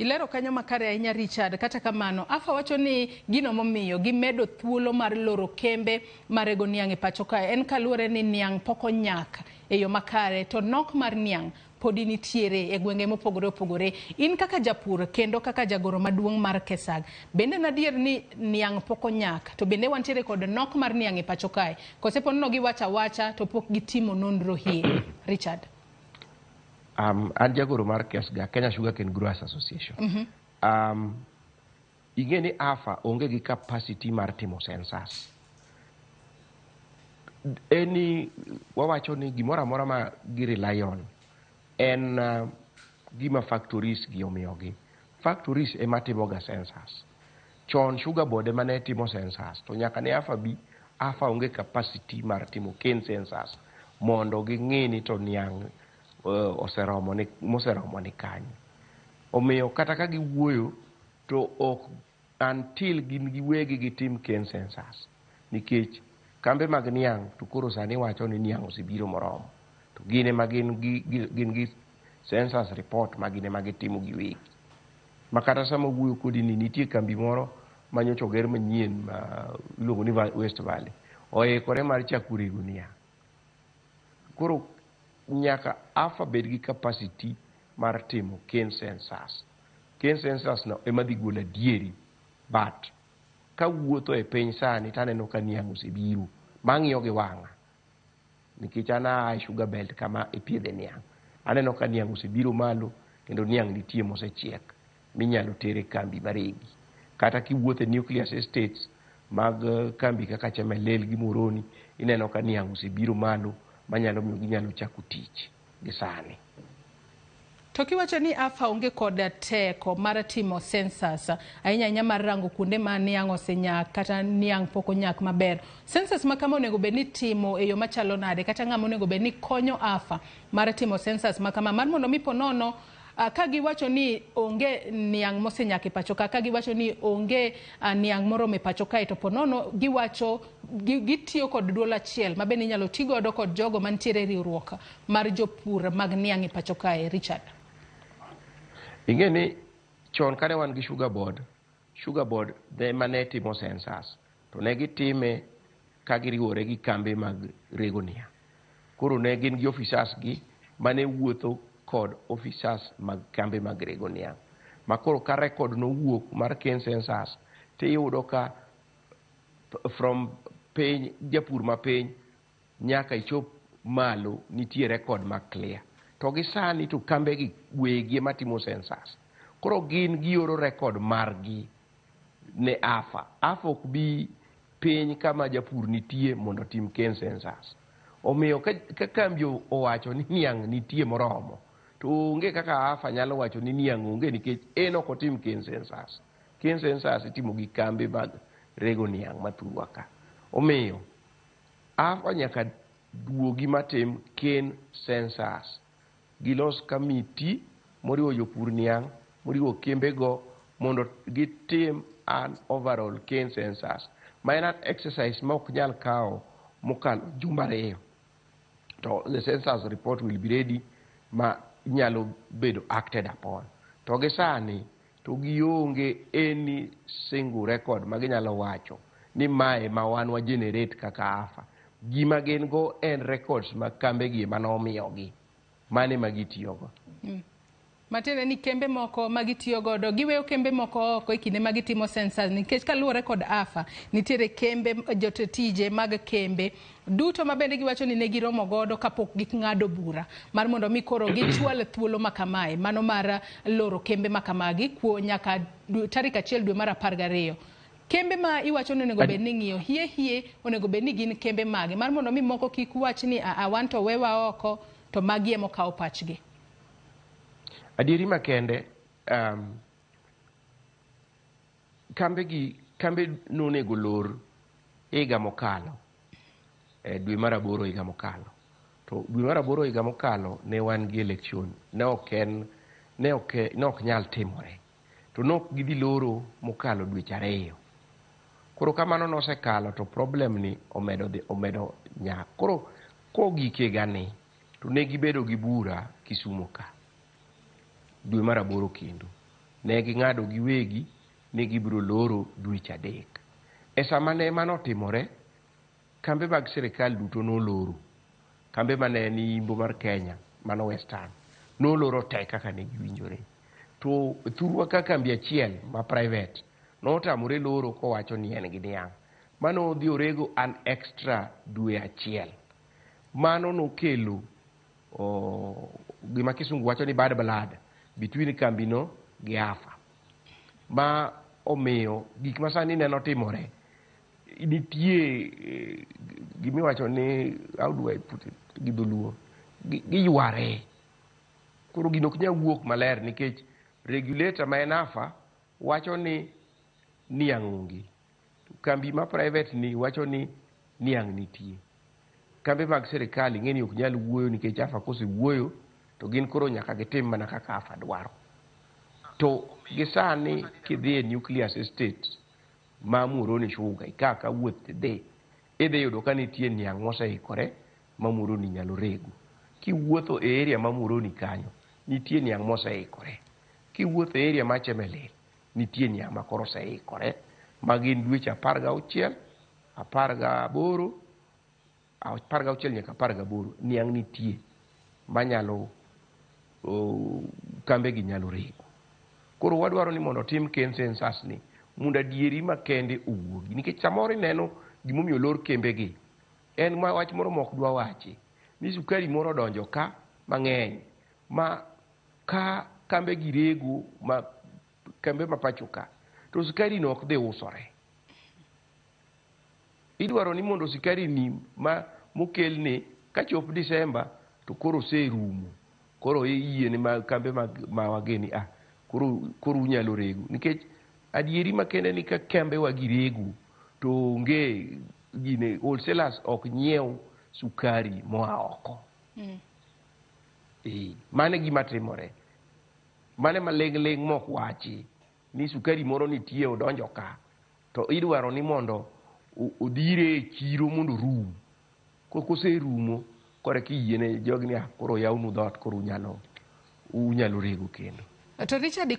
Ilero kanyo makare ahinya, Richard. Kata kamano, AFA wacho ni gino momiyo gimedo thuolo mar loro kembe marego niang' e pacho kae en kaluwore ni niang' pok onyak e yo makare to nok mar niang' podi nitiere e gwenge mopogore opogore. In kaka japur kendo kaka jagoro maduong' mar KESAG, bende en adier ni niang' pok onyak to bende wantiere kod nok mar niang' e pacho kae? Kose po nono giwacho awacha to pok gitimo nonro hie? Richard. An jagoro mar KESGA, Kenya Sugarcane Growers Association. Ing'e ni AFA onge gi capacity mar timo census. Eni wawacho ni gimoro amora ma gi rely on en gima factories gi omiyogi. Factories ema timoga census. Chon Sugar Board ema ne timo census to nyaka ne AFA bi, AFA onge capacity mar timo cane census mondo ging'i ni to niang' oseromo ni moseromo ni kanye. Omiyo kata ka giwuoyo to ok until gin giwegi gitim cane census nikech kambe mag niang' to koro sani wacho ni niang' osebiro moromo to gin ema gin gi census report ma gin ema gitimo giwegi. Ma kata sama wuoyo kodi ni nitie kambi moro manyocha oger manyien ma iluongo ni West Valley oikore mar chako rego niang'. Koro nyaka AFA bed gi capacity mar timo cane census. Cane census no ema dhi golo adieri but kawuotho e piny sani taneno ka niang' osebiro mang'iyo gi wang'a nikech an aa e sugar belt kama ipiedhe niang'. Aneno ka niang' osebiro malo kendo niang' nitie mosechiek minyalo ter e kambi maregi. Kata kiwuotho e nucleus estates mag kambi kaka Chemelil gi Muhoroni ineno ka niang' osebiro malo manyalo miyo ginyalo chako tich gi sani. To kiwacho ni AFA onge kod teko mar timo census, ahinya ahinya mar rango kuonde ma niang' osenyak kata niang' pok onyak maber. Census ma kama onego bed ni itimo e yo machalo nade kata ng'ama onego bed ni konyo AFA mar timo census ma kama mar mondo mi po nono ka giwacho ni onge niang' mosenyak e pacho ka, ka giwacho ni onge niang' moromo e pacho kae to po nono giwacho gitiyo kod duol achiel ma bende inyalo ti godo kod jogo mantiere e riwruok mar jopur mag niang' e pacho kae, Richard. Ing'e ni chon kane wan gi Sugar Board, Sugar Board ema ne timo census to ne gitime ka giriwore gi kambe mag rego niang'. Koro ne gin gi officers gi mane wuotho kod officers mag kambe mag rego niang'. Ma koro ka record nowuok mar cane census tiyudo ka from piny japur mapiny nyaka ichop malo nitie record ma clear. To gi sani to kambe gi wegi ema timo census. Koro gin gioro record margi ne AFA. AFA ok bi piny kama japur nitie mondo otim cane census. Omiyo ka kambi owacho ni niang' nitie moromo, to onge kaka AFA nyalo wacho ni niang' onge nikech en ok otim cane census. Cane census itimo gi kambe mag rego niang' mathurwa ka. Omiyo AFA nyaka duogi matim cane census. Gilos committee moriwo jopur niang', moriwo kembego mondo gitim an overall cane census. Ma en an exercise ma ok nyal kawo mokalo jumbe 2. To the census report will be ready ma nyalo bedo acted upon. To gi sani to gionge any single record ma ginyalo wacho ni mae ma wan wa generate kaka AFA. Gima gin go en records mag kambe gi ema nomiyogi. Mano ema gitiyogo. Matiende ni kembe moko ma gitiyo godo giweyo kembe moko oko e kinde ma gitimo census nikech kaluwore kod AFA nitiere kembe jotije mag kembe duto ma bende giwacho ni ne giromo godo kapok ging'ado bura mar mondo mi koro gichwal thuolo ma kamae mano mar loro kembe ma kamagi kuo nyaka tarik 1 dwe mar 12. Kembe ma iwacho ni onego bed ni ng'iyo hie hie onego bed ni gin kembe mage mar mondo mi moko kik wach ni a wan to wewa oko to magi ema okawo pachgi. Adieri makende kambe gi kambe nonego lor higa mokalo e dwe mar 8 higa mokalo. To dwe mar 8 higa mokalo ne wan gi election ne ok en ne ok ne ok nyal timore. To ne ok gidhi loro mokalo dweche 2. Koro kamano nosekalo to problem ni omedo dhi omedo nyak. Koro kogik higani to ne gibedo gi bura Kisumu ka dwe mar 8 kendo. Ne ging'ado giwegi ni gibiro loro dweche 3. E sama ne mano otimore, kambe mag sirikal duto noloro. Kambe mane ni imbo mar Kenya, mano Western, noloro te kaka ne giwinjore. To thurwa ka kambi achiel ma private notamore loro kowacho ni en gi niang'. Mano odhi orego an extra dwe 1. Mano nokelo gima kisungu wacho ni bad blood between kambino gi AFA. Ma omiyo gik ma sani neno timore nitie gimiwacho ni, how do I put it gi dholuo, giyware. Koro gino ok nyal wuok maler nikech regulator ma en AFA wacho ni niang' onge. Kambi ma private ni wacho ni niang' nitie. Kambe mag sirikal ing'e ni ok nyal wuoyo nikech AFA kosewuoyo to gin koro nyaka gitim mana kaka AFA dwaro. To gi sani kidhi e Nucleus Estate ma Muhoroni Sugar kaka wuoth idhi, idhi yudo ka nitie niang' moseikore ma Muhoroni nyalo rego. Kiwuotho e area ma Muhoroni kanyo, nitie niang' moseikore. Kiwuotho e area ma Chemelil, nitie niang' ma koro oseikore ma gin dweche 16, 18, 16 nyaka 18, niang' nitie manyalo kambe gi nyalo rego. Koro wadwaro ni mondo otim census ni mondo adieri makende owuogi, nikech samoro ineno gimomiyo olor kembegi en ma wach moro mok dwa wachi ni sukari moro odonjo ka mang'eny ma ka kambe gi rego ma kambe ma pacho ka to sukari no ok dhi usore. Idwaro ni mondo sukari ni ma mokelni kachop Disemba to koro oserumo, koro iyiene ma kambe ma wageni koro unyalo rego, nikech adieri makende ni ka kambe wa gi rego to onge gine, wholesalers ok nyiew sukari moa oko. Mano e gima timore. Mano ema ling' ling' mok wachi ni sukari moro nitie odonjo ka to idwaro ni mondo odhire e chiro mondo orum. Koserumo koreka iyiene jogi ni koro yawnu dhoot koro unyalo rego kendo. To Richard,